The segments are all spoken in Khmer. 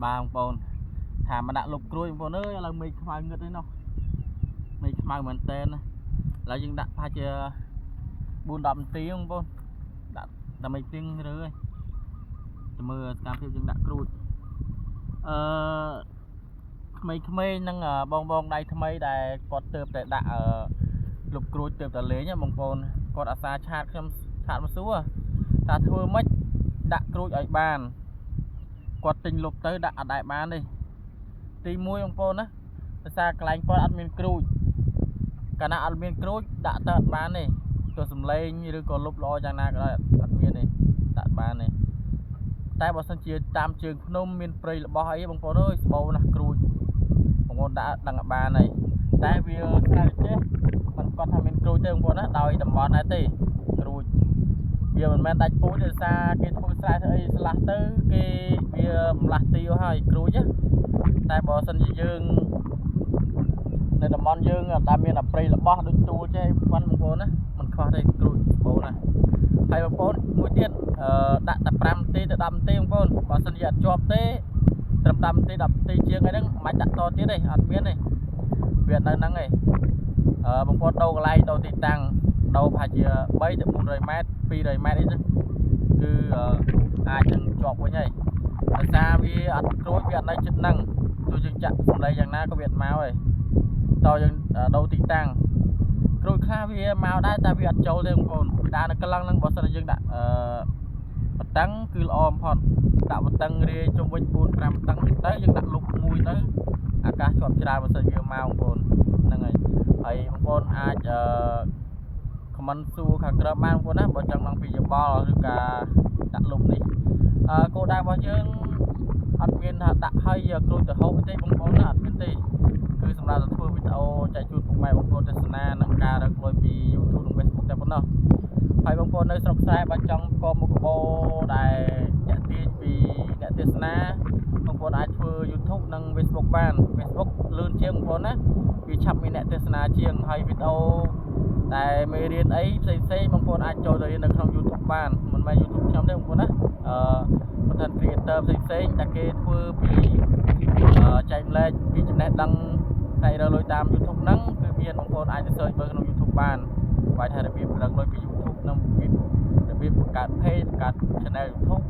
បាទបងប្អូនថាមកដាក់លុបក្រួយបងប្អូនអើយឥឡូវមេឃខ្មៅងឹតឯនោះមេឃខ្មៅមែនតើណាឥឡូវយើងដាក់ប្រហែលជា4 10នាទីបងប្អូនដាក់តែមេឃទៀងរើហើយទៅមើលសកម្មភាពយើងដាក់ក្រួចអឺក្មេងៗនឹងបងបងដៃថ្មីដែលគាត់ទៅតែដាក់អឺលុបក្រួចទៅតែលេងបងប្អូនគាត់អាសាឆាតខ្ញុំឆាតមកសួរថាធ្វើម៉េចដាក់ក្រួចឲ្យបានគាត់ទិញលុបទៅដាក់អត់ដែរបានទេទី1បងប្អូនណាដោយសារកន្លែងគាត់អត់មានក្រួចកាលណាអត់មានក្រួចដាក់ទៅអត់បានទេទោះសំឡេងឬក៏លុបល្អយ៉ាងណាក៏ដោយអត់មានទេដាក់បានទេតែបើសិនជាតាមជើងភ្នំមានព្រៃរបស់អីបងប្អូនអើយស្បូរណាស់ក្រួចបងប្អូនដាក់ដឹងឲ្យបានហើយតែវាស្រែកចេះមិនគាត់ថាមានក្រួចទេបងប្អូនណាដោយតំបន់ដែរទេក្រួចវាមិនមែនដាច់ពូជដោយសារគេធ្វើស្រែធ្វើអីស្លាស់ទៅគេវាបំលាស់ទីអស់ហើយក្រួចណាតែបើសិនជាយើងនៅតំបន់យើងអត់ដែលមានអាព្រៃរបស់ដូចទួលចេះប៉ុនបងប្អូនណាមិនខ្វះទេក្រួចស្បូរណាហើយបងប្អូនមួយទៀតអឺដាក់តែ5នាទីទៅ10នាទីបងប្អូនបើសិនជាអត់ជាប់ទេត្រឹម10នាទី10នាទីជាងអីហ្នឹងមិនបាច់ដាក់តទៀតទេអត់មានទេវានៅហ្នឹងឯងអឺបងប្អូនដូរកន្លែងដូរទីតាំងដូរប្រហែលជា3ទៅ400ម៉ែត្រ200ម៉ែត្រអីហ្នឹងគឺអាចនឹងជាប់វិញហើយដោយសារវាអត់ក្រួចវាអត់នៅចិត្តហ្នឹងទោះយើងចាក់សំឡេងយ៉ាងណាក៏វាអត់មកដែរតយើងដូរទីតាំងក្រួចខ្លះវាមកដែរតែវាអត់ចូលទេបងប្អូនវាដើរនៅក្លឹងហ្នឹងបើសិនជាយើងដាក់អឺបតឹងគឺល្អបំផុតដាក់បតឹងរាយជុំវិញ4 5តឹងទៅយើងដាក់លុបមួយទៅអាកាសជាប់ច្រើនបើសិនវាមកបងប្អូនហ្នឹងហើយហើយបងប្អូនអាចអឺ comment សួរខាងក្រោមបានបងប្អូនណាបើចង់ដឹងពីយោបល់ឬការដាក់លុបនេះអឺគោលដៅរបស់យើងអត់មានថាដាក់ឲ្យក្រួចទៅហូបទេបងប្អូនណាអត់មានទេគឺសម្រាប់តែធ្វើវីដេអូចែកជូនពុកម៉ែបងប្អូនទស្សនានិងការរកលុយពី YouTube និង Facebook តែប៉ុណ្ណោះហើយបងប្អូននៅស្រុកស្រែបើចង់កមុខរបរដែលអ្នកទាញពីអ្នកទស្សនាបងប្អូនអាចធ្វើ YouTube និង Facebook បាន Facebook លឿនជាងបងប្អូនណាវាឆាប់មានអ្នកទស្សនាជាងហើយវីដេអូតែមេរៀនអីផ្សេងផ្សេងបងប្អូនអាចចូលទៅរៀននៅក្នុង YouTube បានមិនមែន YouTube ខ្ញុំទេបងប្អូនណាអឺ content creator ផ្សេងផ្សេងតែគេធ្វើពីចែកម្លែកពីចំណេះដឹងផ្នែករកលុយតាម YouTube ហ្នឹងគឺមានបងប្អូនអាចទៅ search មើលក្នុង YouTube បានវាយថារបៀបរកលុយពី YouTube និងរបៀបបង្កើត page បង្កើត channel YouTube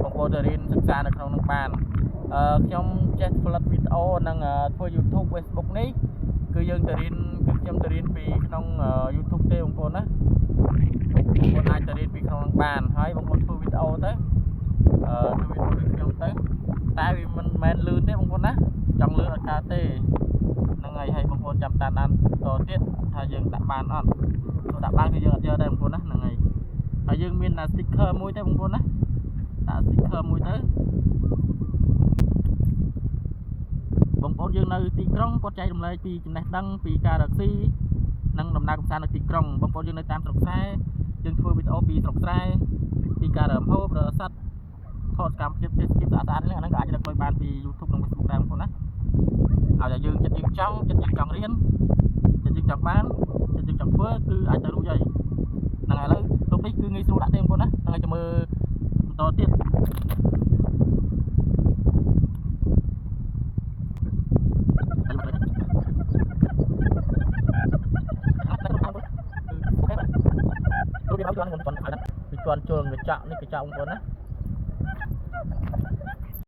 បងប្អូនទៅរៀនសិក្សានៅក្នុងនោះបានអឺខ្ញុំចេះផលិតវីដេអូនិងធ្វើ YouTube Facebook នេះគឺយើងទៅរៀនគឺខ្ញុំទៅរៀនពីក្នុង YouTube ទេបងប្អូនណាបងប្អូនអាចទៅរៀនពីក្នុងនោះបានហើយបងប្អូនធ្វើវីដេអូទៅអឺធ្វើវីដេអូដូចខ្ញុំទៅតែវាមិនមែនលឿនទេបងប្អូនណាចង់លឿនអត់កើតទេហ្នឹងហើយហើយបងប្អូនចាំតាមដានតទៀតថាយើងដាក់បានអត់ទោះដាក់បានគឺយើងអត់យកដែរបងប្អូនណាហ្នឹងហើយហើយយើងមាន sticker មួយទេបងប្អូនណាដាក់ sticker មួយទៅបងប្អូនយើងនៅទីក្រុងគាត់ចែករំលែកពីចំណេះដឹងពីការរកស៊ីនិងដំណើរកម្សាន្តនៅទីក្រុងបងប្អូនយើងនៅតាមស្រុកស្រែយើងធ្វើវីដេអូពីស្រុកស្រែពីការរំហូបរសត្វថតសកម្មភាពទេសភាពស្អាតៗនេះអាហ្នឹងក៏អាចរកលុយបានពី YouTube និង Facebook ដែរបងប្អូនណាឲ្យតែយើងចិត្តយើងចង់ចិត្តយើងចង់រៀនចិត្តយើងចង់បានចិត្តយើងចង់ធ្វើគឺអាចទៅរួចហើយហ្នឹងហើយឥឡូវរូបនេះគឺងាយស្រួលដាក់ទេបងប្អូនណាហ្នឹងហើយចាំមើលបន្តទៀតរូបនេះឲ្យជន់ជន់ជន់ជលកញ្ចក់នេះកញ្ចក់បងប្អូនណា